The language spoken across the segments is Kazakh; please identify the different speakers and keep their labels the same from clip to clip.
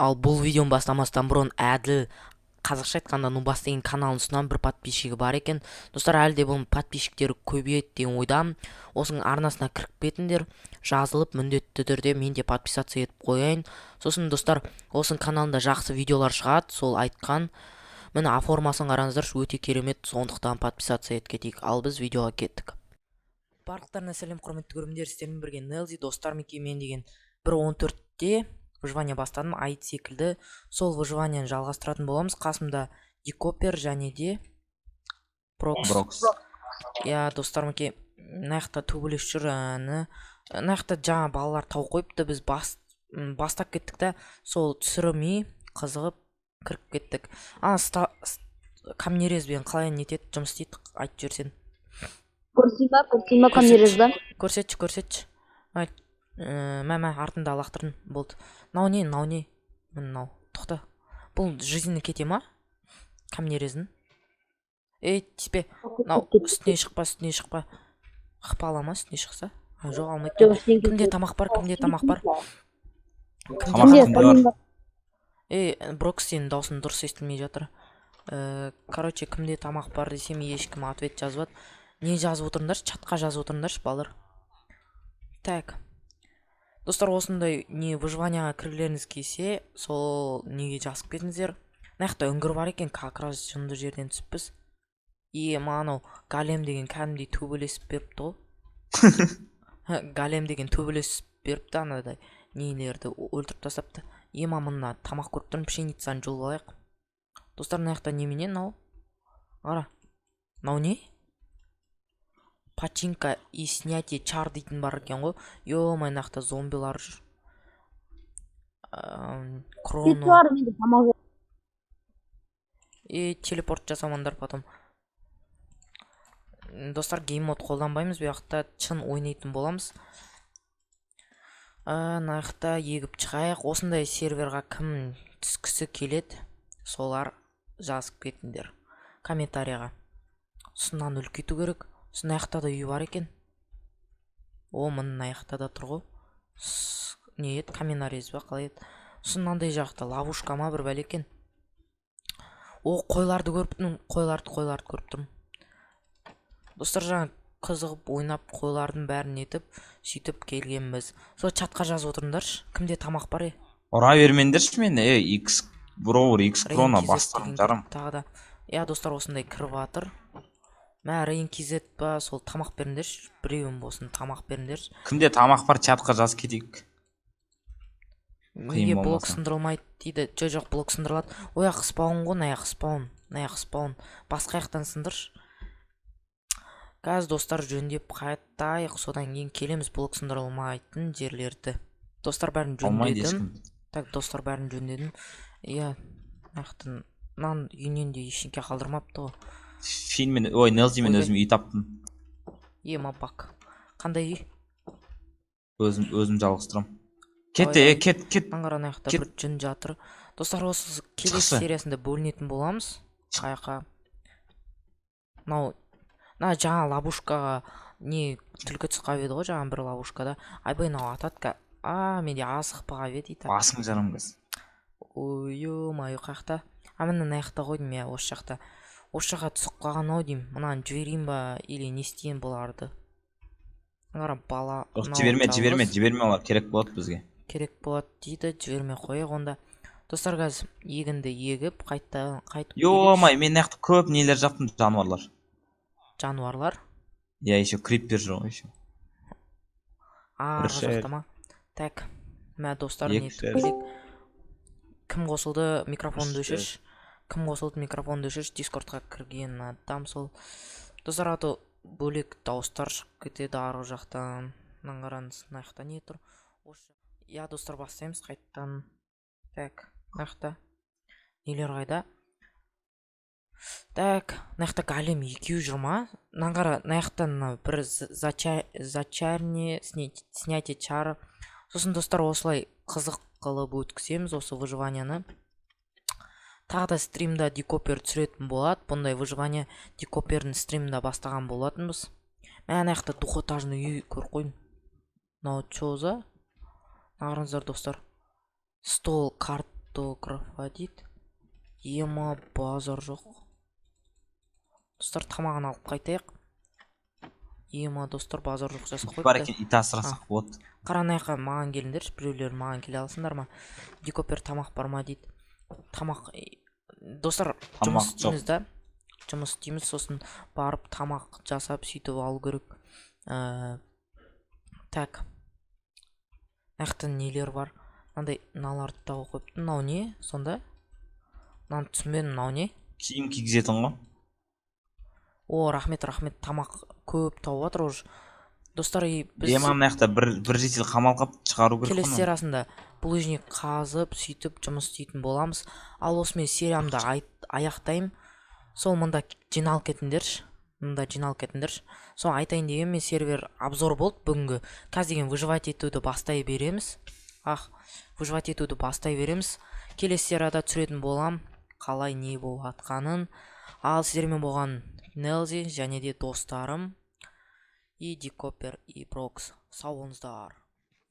Speaker 1: Ал бұл видеоны бастамастан бұрын Әділ, қазақша айтқанда Нубас деген каналын ұсынамын. Бір подписчигі бар екен, достар. Әлі де бұның подписчиктері көбейеді деген ойдамын. Осының арнасына кіріп кетіңдер, жазылып, міндетті түрде мен де подписаться етіп қояйын. Сосын, достар, осының каналында жақсы видеолар шығады. Сол айтқан, міне, формасын қараңыздаршы, өте керемет. Сондықтан подписаться етіп кетейік. Ал біз видеоға кеттік. Барлықтарына сәлем, құрметті көрермендер! Сіздермен бірге Нелзи. Достар, мінекей, мен деген бір 14-те выживание бастадым, айт секілді. Сол выживанияны жалғастыратын боламыз. Қасымда Дикопер және де Брокс.
Speaker 2: Брокс.
Speaker 1: Иә, достар, мінекей, мына жақта төбелес жүр. Әні, мына жақта жаңа балалар тауып қойыпты. Біз бастап кеттік та, сол түсірмей, қызығып кіріп кеттік. А камнерезбен қалай нетеді, жұмыс істейді, айтып жіберсең.
Speaker 3: Көрсетейін ба, көрсетейін ба камнерезді?
Speaker 1: Көрсетші, көрсетші. Айт. Мә, мә, артында лақтырдым, болды. Мынау не, мынау не? Міне, мынау, тоқта, бұл жизнь кете ма камнерездің? Ей, тиіспе! Мынау үстіне шықпа, үстіне шықпа. Хп ала ма үстіне шықса? А, жоқ, алмайды.
Speaker 3: Жоқ, үстінен.
Speaker 1: Кімде тамақ бар, кімде тамақ бар?
Speaker 2: Тамақ
Speaker 3: Кімде?
Speaker 2: кімде бар?
Speaker 3: Бар.
Speaker 1: Ей, Брокс, сенің даусың дұрыс естілмей жатыр. Короче, кімде тамақ бар десем, ешкім ответ жазбады. Не жазып отырыңдаршы, чатқа жазып отырыңдаршы, балалар. Так, достар, осындай не выживанияға кіргілеріңіз келсе, сол неге жазып кетіңіздер. Мына жақта үңгір бар екен, как раз жынды жерден түсіппіз. Е, анау голем деген кәдімгідей төбелесіп беріпті ғой. Голем деген төбелесіп беріпті, анадай нелерді өлтіріп тастапты. Ема, мына тамақ көріп тұрмын, пшеницаны жұлып алайық. Достар, мына жақта немене мынау? Қара, мынау не? Починка и снятие чар дейтін бар екен ғой. Е, мына жақта зомбилар жүр. Кроно.
Speaker 3: Бар, менде тамақ жоқ.
Speaker 1: И телепорт жасамаңдар потом. Достар, гейммод қолданбаймыз, бұл жақта чын ойнайтын боламыз. Мына жақта егіп шығайық. Осындай серверға кім түскісі келеді, солар жазып кетіңдер комментарийға. Сосын үлкейту керек. Сосын мына жақта да үй бар екен. О, міне, мына жақта да тұр ғой. Не еді, каменорез ба, қалай еді? Сосын мынандай жақта ловушка ма, бір бәле екен. О, қойларды көріп тұрмын, қойларды, қойларды көріп тұрмын. Достар, жаңа қызығып ойнап, қойлардың бәрін нетіп, сөйтіп келгенбіз. Сол чатқа жазып отырыңдаршы, кімде тамақ бар, е?
Speaker 2: Ұра бермеңдерші мені, ей, икс броур, икс крона.
Speaker 1: Рейн KZ
Speaker 2: бастарым
Speaker 1: деген
Speaker 2: жарым.
Speaker 1: Тағы да, иә, достар, осындай кіріп жатыр. Мә, Рейн KZ па, сол тамақ беріңдерші, біреуін болсын тамақ беріңдерші.
Speaker 2: Кімде тамақ бар, чатқа жазып кетейік.
Speaker 1: Неге блок
Speaker 2: болмаса.
Speaker 1: сындырылмайды дейді. Жоқ, жоқ, блок сындырылады. Ой, ақ спаун ғой, мына ақ спаун, мына ақ спаун. Басқа жақтан сындыршы. Қазір, достар, жөндеп қайтайық, содан кейін келеміз. Блок сындырылмайтын жерлерді, достар, бәрін
Speaker 2: Алмайды
Speaker 1: жөндедім.
Speaker 2: ешкім.
Speaker 1: Так, достар, бәрін жөндедім, иә. Мына жақтан мынаның үйінен де ештеңке қалдырмапты ғой.
Speaker 2: Финмен, ой, Нелзимен
Speaker 1: Ойбай.
Speaker 2: өзім үй таптым.
Speaker 1: Ема, бак, қандай үй?
Speaker 2: Өзім, өзім жалғыз тұрамын. Кет,
Speaker 1: Ой,
Speaker 2: е,
Speaker 1: ой.
Speaker 2: кет, кет.
Speaker 1: Мына қара, ана жақта
Speaker 2: Кет.
Speaker 1: бір жүн жатыр. Достар, осы келесі
Speaker 2: Шықшы.
Speaker 1: сериясында бөлінетін боламыз. Қай жаққа? Мынау, мына жаңа ловушкаға не, түлкі түсіп қалып еді ғой жаңа бір ловушкада. Айбай, мынау атады ка. А, менде асық қалып еді и так.
Speaker 2: Басың жарым қазір.
Speaker 1: Ой, ё-моё, қай жақта? А, міне, мына жақта ғой деймін, иә, осы жақта. Осы жаққа түсіп қалған ау деймін. Мынаны жіберейін ба или не істейін бұларды? Қара, бала.
Speaker 2: Жоқ,
Speaker 1: Мынау
Speaker 2: жіберме, жіберме,
Speaker 1: жалғыз.
Speaker 2: жіберме, олар керек болады бізге.
Speaker 1: Керек болады дейді, жібермей қояйық онда. Достар, қазір егінді егіп, қайта қайтып келейікші.
Speaker 2: Ё-моё, мен мына жақта көп нелер жаптым, жануарлар.
Speaker 1: Жануарлар?
Speaker 2: Иә, еще криппер жүр ғой еще.
Speaker 1: Арғы
Speaker 2: Бір
Speaker 1: жақта ма? Так, мә, достар,
Speaker 2: Екі
Speaker 1: нетіп
Speaker 2: шер.
Speaker 1: келейік. Кім қосылды, микрофонды
Speaker 2: Үш шер.
Speaker 1: өшірші. Кім қосылды, микрофонды өшірші. Дискордқа кірген адам сол, достар, а то бөлек дауыстар шығып кетеді арғы жақтан. Мынаны қараңыз, мына жақта не тұр осы? Иә, достар, бастаймыз қайтадан. Так, мына жақта нелер қайда? Так, мына жақта голем екеуі жүр ма? Мынаны қара, мына жақтан мына бір зачарне, снятие чары. Сосын, достар, осылай қызық қылып өткіземіз осы выживанияны. Тағы да стримда Дикопер түсіретін болады. Бұндай выживание Дикопердің стримында бастаған болатынбыз. Мә, ана жақта двухэтажный үй көріп қойдым. Мынау чё за? Мына қараңыздар, достар, стол, карт. Картографа дейді. Ема, базар жоқ. Достар, тамағын алып қайтайық. Ема, достар, базар жоқ, жасап
Speaker 2: Ит бар
Speaker 1: қойыпты.
Speaker 2: екен, ит асырасақ болады.
Speaker 1: Қара, ана жаққа маған келіңдерші, біреулер маған келе аласыңдар ма? Дикопер, тамақ бар ма дейді. Тамақ, достар, жұмыс
Speaker 2: Тамақ жоқ.
Speaker 1: істейміз да, жұмыс істейміз, сосын барып тамақ жасап, сөйтіп алу керек. Так, мына жақта нелер бар? Мынандай, мыналарды да қойыпты. Мынау не сонда? Мынаны түсінбедім, мынау не?
Speaker 2: Киім кигізетін ғой.
Speaker 1: О, рахмет, рахмет. Тамақ көп тауып жатыр уже, достар. И біз
Speaker 2: Ема, мына жақта бір житель қамалып қалып, шығару керек қой
Speaker 1: келесі
Speaker 2: мынаны.
Speaker 1: сериясында булыжник қазып, сөйтіп жұмыс істейтін боламыз. Ал осымен сериямды аяқтаймын. Сол мында жиналып кетіңдерші, мында жиналып кетіңдерші. Сол айтайын дегенім, мен сервер обзор болды бүгінгі. Қазір деген выживать етуді бастай береміз. Ах, выживать етуді бастай береміз. Келесі серияда түсіретін болам қалай, не болып жатқанын. Ал сіздермен болған Нелзи және де достарым и Дикопер, и Брокс. Сау болыңыздар,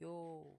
Speaker 1: йоу.